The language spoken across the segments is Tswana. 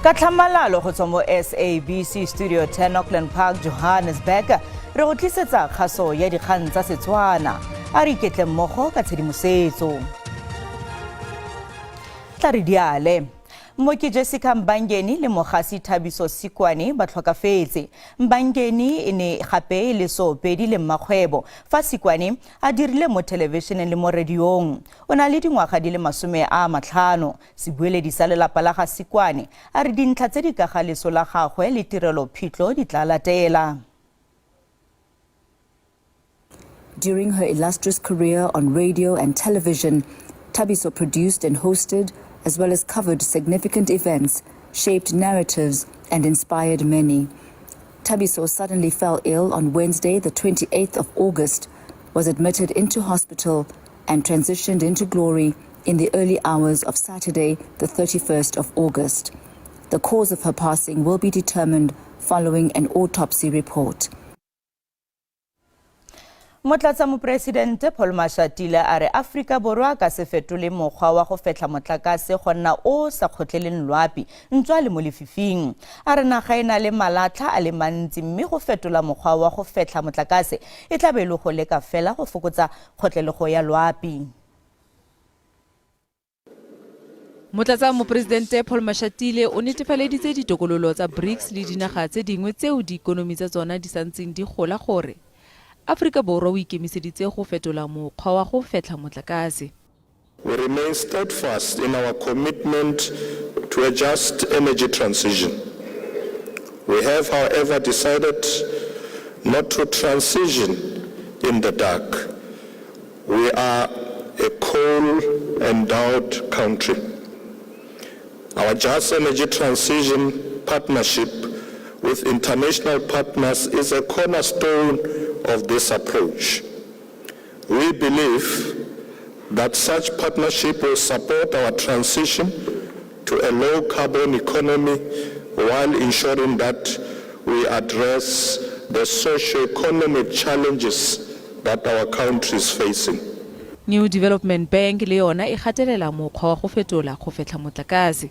Ka tlhamalalo go tswa mo SABC Studio 10 Auckland Park, Johannesburg, re go tlisetsa kgaso ya dikgang tsa Setswana. A re iketle mmogo ka tshedimosetso. Tla re diale. Mmoki Jessica Mbangeni le mogasi Thabiso Sikwane ba tlhokafetse. Mbangeni e ne gape e le seopedi le mmakgwebo, fa Sikwane a dirile mo thelebišeneng le mo radiong. O na le dingwaga di le 50. Sebueledi sa lelapa la ga Sikwane a re dintlha tse di ka ga leso la gagwe le tirelo phitlho di tla latela. During her illustrious career on radio and television, Thabiso produced and hosted, as well as covered significant events, shaped narratives, and inspired many. Thabiso suddenly fell ill on Wednesday, the 28th of August, was admitted into hospital, and transitioned into glory in the early hours of Saturday, the 31st of August. The cause of her passing will be determined following an autopsy report. Motlatsa Moporesidente Paul Mashatile a re Aforika Borwa a ka se fetole mokgwa wa go fetlha motlakase go nna o sa kgotleleng loapi ntswa le mo lefifing. A re naga e na le malatlha a le mantsi mme go fetola mokgwa wa go fetlha motlakase e tla be e le go leka fela go fokotsa kgotlelego ya loapi. Motlatsa Moporesidente Paul Mashatile o netefaleditse ditokololo tsa BRICS le dinaga tse dingwe tseo diikonomi tsa tsona di santseng di gola gore Aforika Borwa o ikemiseditse go fetola mokgwa wa go fetlha motlakase. We remain steadfast in our commitment to a just energy transition. We have, however, decided not to transition in the dark. We are a coal-endowed country. Our Just Energy Transition partnership with international partners is a cornerstone of this approach. We believe that such partnership will support our transition to a low-carbon economy while ensuring that we address the socio-economic challenges that our country is facing. New Development Bank le yona e gatelela mokgwa wa go fetola go fetlha motlakase.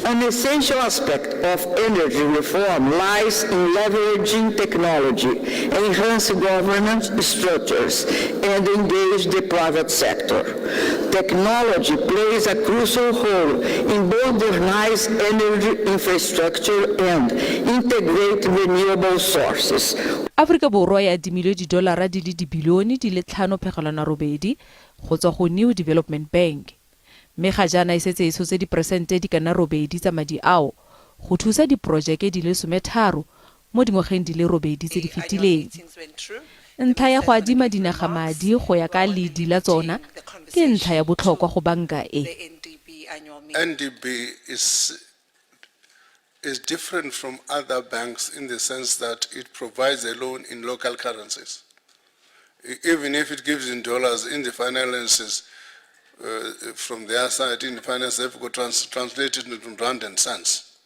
An essential aspect of energy reform lies in leveraging technology, enhance governance structures, and engage the private sector. Technology plays a crucial role in modernize energy infrastructure and integrate renewable sources. Aforika Borwa e adimilwe didolara di le dibilione di le 5.8 go tswa go New Development Bank. Mme ga jaana e setse e tshotse diperesente di ka nna robedi tsa madi ao go thusa diporojeke di le 13 mo dingwageng di le robedi tse di fetileng. Ntlha ya go adima dinaga madi go ya ka ledi la tsona ke ntlha ya botlhokwa go banka e. NDB is is different from other banks in the sense that it provides a loan in local currencies. Even if it gives in dollars, in the finances, from their side, in the finance, they've got translated into rand and cents.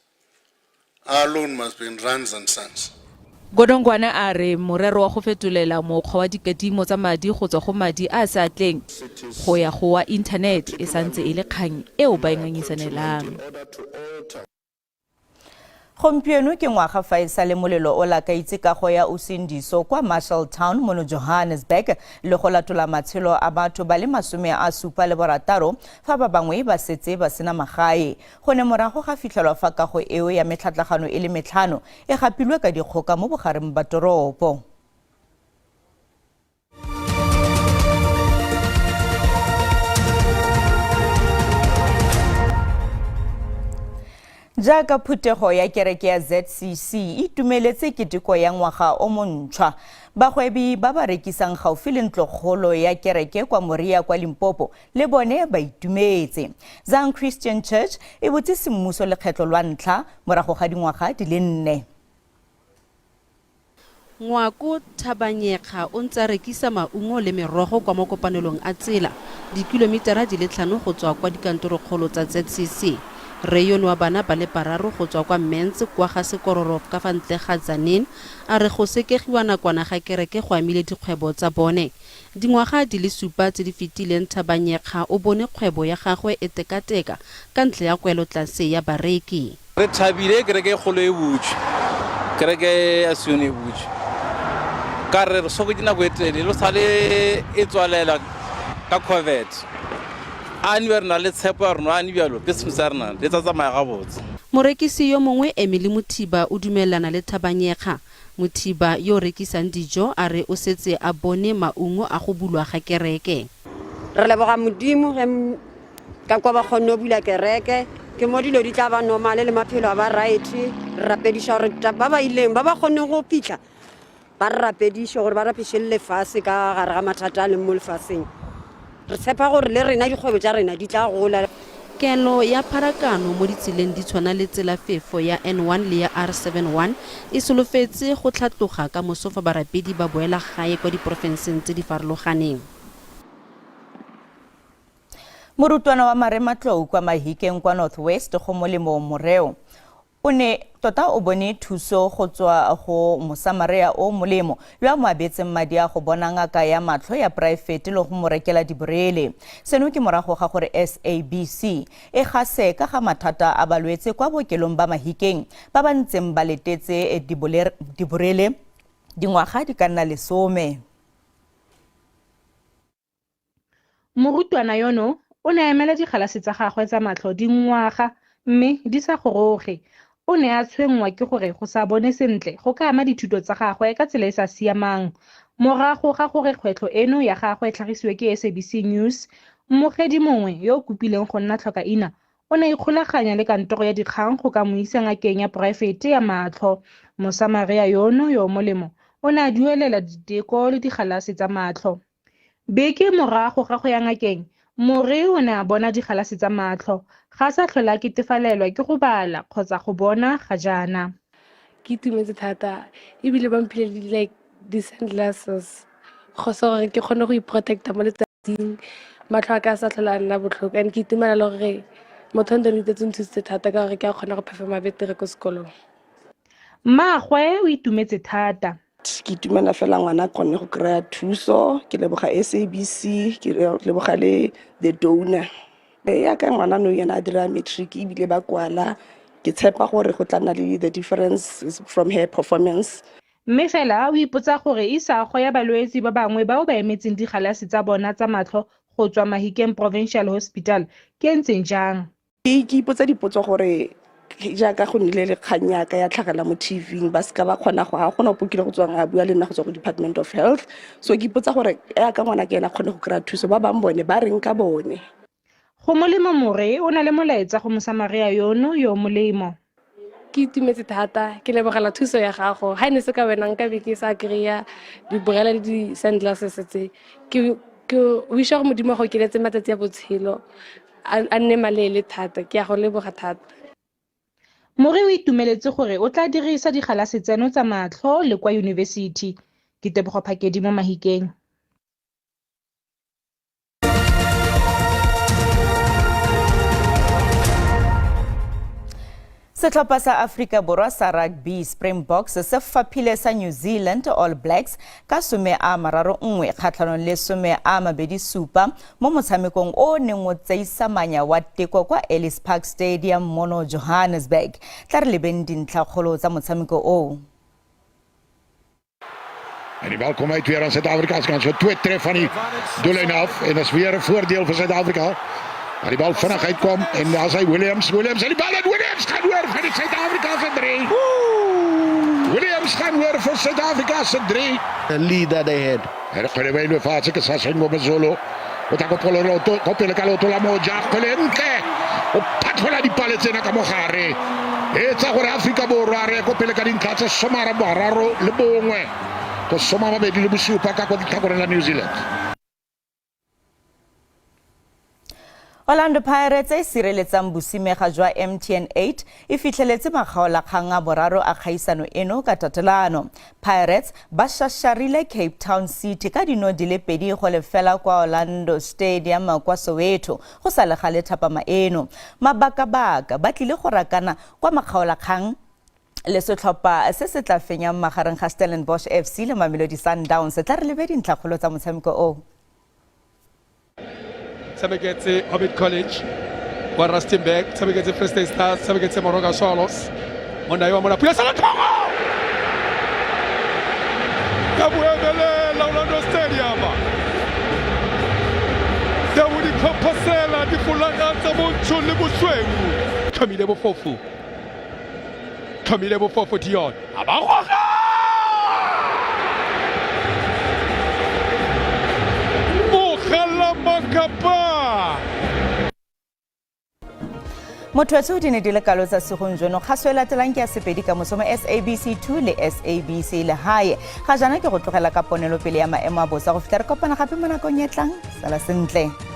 Our loan must be in rands and cents. Godongwana a re morero wa go fetolela mokgwa wa dikadimo tsa madi go tswa go madi a a seatleng go ya go wa internet e santse e le kgang eo ba e ngangisanelang. Gompieno ke ngwaga fa e sale molelo o lakaitse kago ya Usindiso kwa Marshalltown mono Johannesburg le go latola matshelo a batho ba le 76 fa ba bangwe ba setse ba sena magae. Go ne morago ga fitlhelwa fa kago eo ya metlhatlagano e le metlhano e gapilwe ka dikgoka mo bogareng ba toropo. Jaaka phuthego ya kereke ya ZCC e itumeletse keteko ya ngwaga o montšhwa, bagwebi ba ba rekisang gaufi le ntlokgolo ya kereke kwa Moria kwa Limpopo le bone ba itumetse. Zion Christian Church e botse semmuso lekgetlo lwa ntlha morago ga dingwaga di le nne. Ngwako Thabanyekga o ntse a rekisa maungo le merogo kwa makopanelong a tsela, dikilomitara di le tlhano go tswa kwa dikantorokgolo tsa ZCC. Rre yono wa bana ba le bararo go tswa kwa Mentz kwa ga Sekororo ka fa ntle ga Tzaneen a re go sekegiwa nakwana ga kereke go amile dikgwebo tsa bone. Dingwaga di le supa tse di fetileng Thabanyekga o bone kgwebo ya gagwe e tekateka ka ntlha ya kwelotlase ya bareki. Re thabile kereke e kgolo e butšwe, kereke ya Sione e butšwe. Ka re re sokotše nako e telele lo sale e tswalela ka COVID. A ne re na le tshepo ya rona ane bjalo business ya rena le tsa tsamaya gabotse. Morekisi yo mongwe Emily Mothiba o dumelelana le Thabanyekga. Mothiba yo o rekisang dijo a re o setse a bone maungo a go bulwa ga kereke. Re leboga Modimo ge ka kwa ba kgonne go bula kereke, ke mo dilo di tla ba normale le maphelo a ba right. Re rapediša gore ba ba ileng ba ba kgonneng go fitlha ba re rapediše gore ba rapiše le lefase ka gare ga mathata a leng mo lefaseng. Re tshepa gore le rena dikgwebo tša rena di tla gola. Kelo ya pharakano mo ditseleng di tshwana le tselafefo ya N1 le ya R71 e solofetse go tlhatloga ka moso fa barapedi ba boela gae kwa diporofenseng tse di farologaneng. Morutwana wa marematlou kwa Mahikeng kwa North West go Molemo Moreo o ne tota o bone thuso go tswa go Mosamarea o molemo yo a mo abetseng madi a go bona ngaka ya matlho ya poraefete le go mo rekela diborele. Seno ke morago ga gore SABC e gase ka ga mathata a balwetse kwa bookelong ba Mahikeng ba ba ntseng ba letetse diborele dingwaga di ka nna lesome. Morutwana yono o ne a emela digalase tsa gagwe tsa matlho dingwaga mme di sa goroge. O ne a tshwenngwa ke gore go sa bone sentle go ka ama dithuto tsa gagwe ka tsela e e sa siamang. Morago ga gore kgwetlho eno ya gagwe e tlhagisiwe ke SABC News, mmogedi mongwe yo o kopileng go nna tlhokaina o ne a ikgolaganya le kantoro ya dikgang go ka mo isa ngakeng ya poraefete ya matlho. Mosamarea yono yo o molemo o ne a duelela diteko le digalase tsa matlho. Beke morago ga go ya ngakeng, More o ne a bona digalase tsa matlho. Ga a sa tlhola a ketefalelwa ke go bala kgotsa go bona ga jaana. Ke itumetse thata ebile ba mphile le like di-sunglasses go se gore ke kgone go iprotecta mo letsatsing matlho a ka a sa tlhola a nna botlhoko and ke itumela le gore motho o ntse nthusitse thata ka gore ke a kgona go performa betere ko sekolong. Mmaagwe o itumetse thata. Ke itumela fela ngwana kgonne go kry-a thuso ke leboga SABC ke leboga le the donor ya ka ngwana no yena a dira matric ebile ba kwala ke tshepa gore go tla nna le the difference from her performance. Mme fela o ipotsa gore isago ya balwetse ba bangwe bao ba emetseng digalase tsa bona tsa matlho go tswa Mahikeng Provincial Hospital ke e ntseng jang. Ke ipotsa dipotso gore jaaka go nnile le kgang yaka ya tlhagela mo TV ba seka ba kgona go ga gona ope kile go tswang a bua le nna go tswa go Department of Health so ke ipotsa gore yaka ngwana ke ena kgone go kry-a thuso ba bangwe bone ba reng ka bone. Go molemo More o na le molaetsa go Mosamaria yono yo o molemo. Ke itumetse thata ke lebogela thuso ya gago ga e ne se ka wena nka be ke sa kry-a diborela le di-sunglasses tse ke wisha gore Modimo a go okeletse matsatsi a botshelo a nne maleele thata ke a go leboga thata. More o itumeletse gore o tla dirisa digalase tseno tsa matlho le kwa yunibesithi. Ke Tebogo Phakedi mo Mahikeng. Setlhopha sa Afrika Borwa sa rugby Springboks se faphile sa New Zealand All Blacks ka 31 kgatlhanong le 27 mo motshamekong o o neng o tseisamanya wa teko kwa Ellis Park Stadium mono Johannesburg. Tla re lebeng dintlhakgolo tsa motshameko oo. En die bal kom uit weer aan Suid-Afrika se kant. So twee tref van die doellyn af en is weer 'n voordeel vir Suid-Afrika. Maar die bal vinnig uitkom en daar is hy Williams. Williams en die bal en Williams gaan oor vir die Suid-Afrika se 3. Williams gaan oor vir Suid-Afrika se 3. The lead that they had. En kgwele ba ile fatshe ke sa Sengomezolo. O tla kopolo leoto ko pele ka leoto la moja kgwele ntle. O phatlhola dipale tsena ka mogare. E etsa gore Afrika Borwa re ko pele ka dintlha tse 31 go 27 ka kwa ditlhakoreng la New Zealand. Orlando Pirates e e sireletsang bosimega jwa MTN 8 e fitlheletse makgaolakgang a boraro a kgaisano eno ka tatelano. Pirates ba šašarile Cape Town City ka dino di le 2-0 kwa Orlando Stadium kwa Soweto go sa le gale thapama eno. Mabakabaka ba tlile go rakana kwa makgaolakgang le setlhopha se se tla fenyang magareng ga Stellenbosch FC le Mamelodi Sundowns. Tla re lebe dintlhakgolo tsa motshameko o. Tshameketse Hobbit College kwa Rustenburg, tshameketse Free State Stars, tshameketse Moroka Swallows. Monna yo wa mona pula sala tlhogo ka boemelela Orlando Stadium. Tau di tlhophosela difolaga tsa bontsho le bosweu. Tlhomile bofofu, tlhomile bofofu Dion a ba goga. Mogala Makapa. Motho di ne di le kalo tsa segong jono. Kgaso e latelang ke ya Sepedi ka moso mo SABC 2 le SABC Legae. Ga jaana ke go tlogela ka ponelopele ya maemo a bosa go fitlha re kopana gape mo nakong e tlang. Sala sentle.